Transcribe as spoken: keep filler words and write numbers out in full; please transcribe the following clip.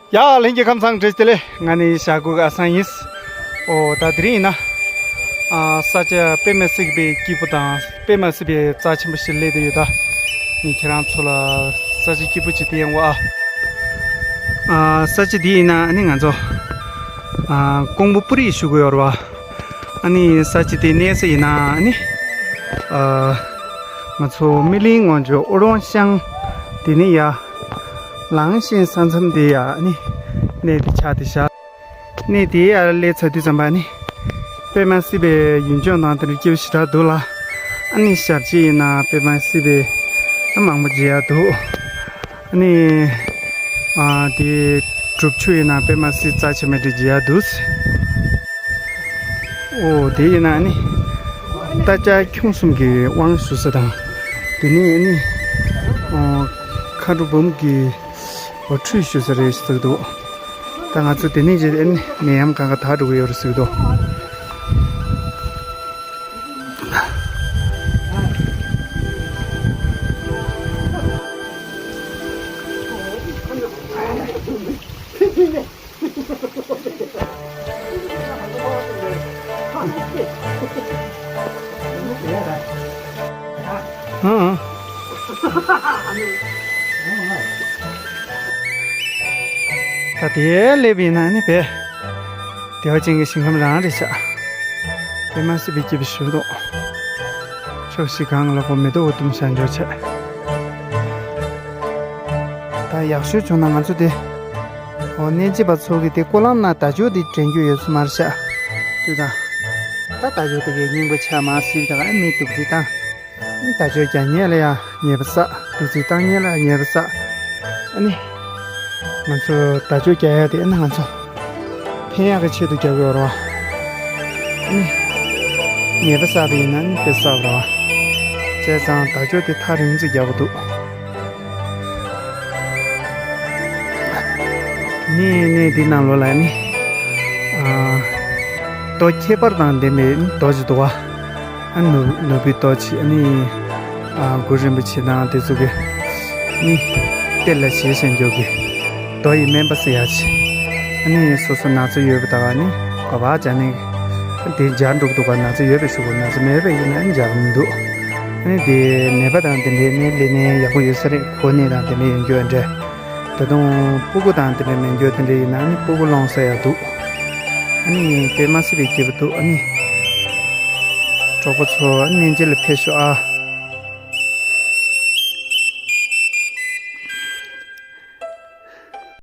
ཡ། ལྷན་རྒྱས་ཁམས་བཟང་། བཀྲ་ཤིས་བདེ་ལེགས། ང་ནི་ཞྭ་གོ་གི་ཨ་སང་ཡིན། ཨོ་ད་དེ་རིང་ཡིན་ན། ཨ་ས་ཆ་དཔེ་མ་སྲིད་པའི་སྐྱིད་པོ་དང་དཔེ་མ་སྲིད་པའི་རྩ་ཆེན་པོ་ཞིག་སླེབས་བསྡད་ཡོད་ད། ངས་ཁྱེད་རང་ཚོ་ལ་ས་ཆ་སྐྱིད་པོ་ཅིག་སྟོན་ཡོང་བ། ཨ་ས་ཆ་འདི་ཡིན་ན་ཨ་ནི་ང་ཚོ་ཨ་ཀོང་པོ་སྤུ་རིས་ཞུ་གི་ཡོད་རེད་བ། ཨ་ནི་ས་ཆ་དེ་གནས་ས་ཡིན་ན་ཨ་ནི་ཨ་ང་ཚོ་སྨིན་གླིང་ངོས་ཀྱི་ཨོ་རོང་ཤང་དེ་ནི་ཡ་ལང་ཤིང་ས་མཚམས་དེ་ཡ་ཨ་ནི་གནས་དེ་ཆགས་བསྡད་ཤག་གནས་དེ་ཡ་སླེབས་ཚར་དུས་ཙམ་པ་ནི་དཔེ་མ་སྲིད་པའི་ཡུལ་ལྗོངས་དང་དེ་འདྲ་སྐྱིད་པོ་ཞེ་དྲག་འདུག་ལ། ཨ་ནི་ཞབས་ཕྱི་ཡིན་ན་དཔེ་མ་སྲིད་པའི་ཨ་མང་པོ་མཇལ་ཡག་འདུག་ཨ་ནི་ཨ་དེ་སྒྲུབ་ཆུ་ཡིན་ན་དཔེ་མ་སྲིད་རྩ་ཆེན་པོ་འདྲ་མཇལ་ཡག་འདུག་ཨོ་དེ་ཡིན་ན་ཨ་ནི་རྟ་ལྕག་ཁྱུང་གསུམ་གྱི་དབང་ཞུ་ས་དང་། དེ་ནས་ཨ་ནི་ཨོ་མཁའ་འགྲོ་འབུམ་གྱི་ཨོ་ཁྲུས་ཞུ་ས་རེད་ཟེར་གྱི་འདུག་ད་ང་ཚོ་དེ་ནས་རྗེས་ཨ་ནི་ནད་ཡམས་གང་ག་དག་འགྲོ་གི་ཡོད་རེད་ཟེར་གྱི་འདུག་ཨང་། ད་དེ་སླེབས་ཡིན་ན་ནི་བས། བདེ་བ་ཅན་གྱི་ཞིང་ཁམས་རང་རེད་ཤག་དཔེ་མ་སྲིད་པའི་སྐྱིད་པོ་ཞིག་འདུག་ཕྱོགས་བཞི་སྒང་ལ་ཁོ་མེ་ཏོག་འོ་དུམ་ཤར་འཇོག་བྱས། ད་ཡག་ཤོས་བྱུང་ན་ང་ཚོ་དེ། འོ་གནས་མཇལ་བ་ཚོ་གི་དེ་ཀོ་ལང་ན་དར་ལྕོག་དེ་དྲན་རྒྱུ་ཡོད་ས་མ་རེད་ཤག་དེ་དང་། ད་དར་ལྕོག་དེ་གའི་སྙིང་པོ་ཆགས་མ་སྲིད་ད་ཨ་མི་སྡུག་རྩིས་བཏང་། ཨ་ནི་དར་ལྕོག་རྒྱག་མཁན་ལ་ཡང་ཉེས་པ་བསགས། སྡུག་རྩིས་བཏང་མཁན་ལ་ཡང་ཉེས་པ་བསགས། ཨ་ནི་ང་ཚོ་དར་ལྕོག་རྒྱག་ཡག་དེ་ཨ་ནི་ང་ཚོ་ཕན་ཡག་གི་ཆེད་དུ་རྒྱག་གི་ཡོད་རེད་བ། ཨ་ནི་ཉེས་པ་བསགས་པ་ཡིན་ན་ཨ་ནི་དཔེ་བསགས་པ་རེད་བ། བྱས་ཙང་དར་ལྕོག་དེ་ཐག་རིང་ཙམ་རྒྱག་དགོས་འདུག་ནི་ནི་འདི་ནང་ལོགས་ལ་ནི། ཨ། རྡོ་ཁྱད་པར་དང་ལྡན་པའི་རྡོ་ཅིག་འདུག་བ། ཨ་ནུ་ནུ་བུའི་རྡོ་ཅིག་ཨ་ནི། ཨ་གུ་རུ་རིན་པོ་ཆེ་དང་དེ་ཚོ་གི། ནི། གཏེར་ལ་བཞེས་བཞིན་འཇོག་གི། རྡོ་ཡི་སྨན་པ་ཟེར་ཡག་ཅིག་ཨ་ནི་སོ་སོ་ན་ཚ་ཡོད་པ་དག་ནི་ག་པར་བྱ་ནི། དེ་འཇགས་འགྲོ་གི་འདུག་ག་ན་ཚ་ཡོད་པའི་ཤུགས་ན་ཚ་མེད་པ་ཡིན་ན་འཇགས་མི་འདུག་ཨ་ནི་དེ་ནད་པ་དང་དེ་འདྲའི་ནི་སླེབས་ནས་ཡག་པོ་ཡོད་ས་རེད། གོ་ནད་དང་དེ་འདྲ་ཡོད་རྒྱུ་འདྲ། ད་དུང་སྤུ་གུ་དང་དེ་འདྲ་མེད་རྒྱུ་དེ་འདྲ་ཡིན་ན་ནི་སྤུ་གུ་སློང་ས་ཡག་འདུག་ཨ་ནི་དཔེ་མ་སྲིད་པའི་སྐྱིད་པོ་འདུག་ཨ་ནི་གྲོགས་པོ་ཚོ་ཨ་ནི་གནས་མཇལ་ལ་ཕེབས་ཤོག་ཨ།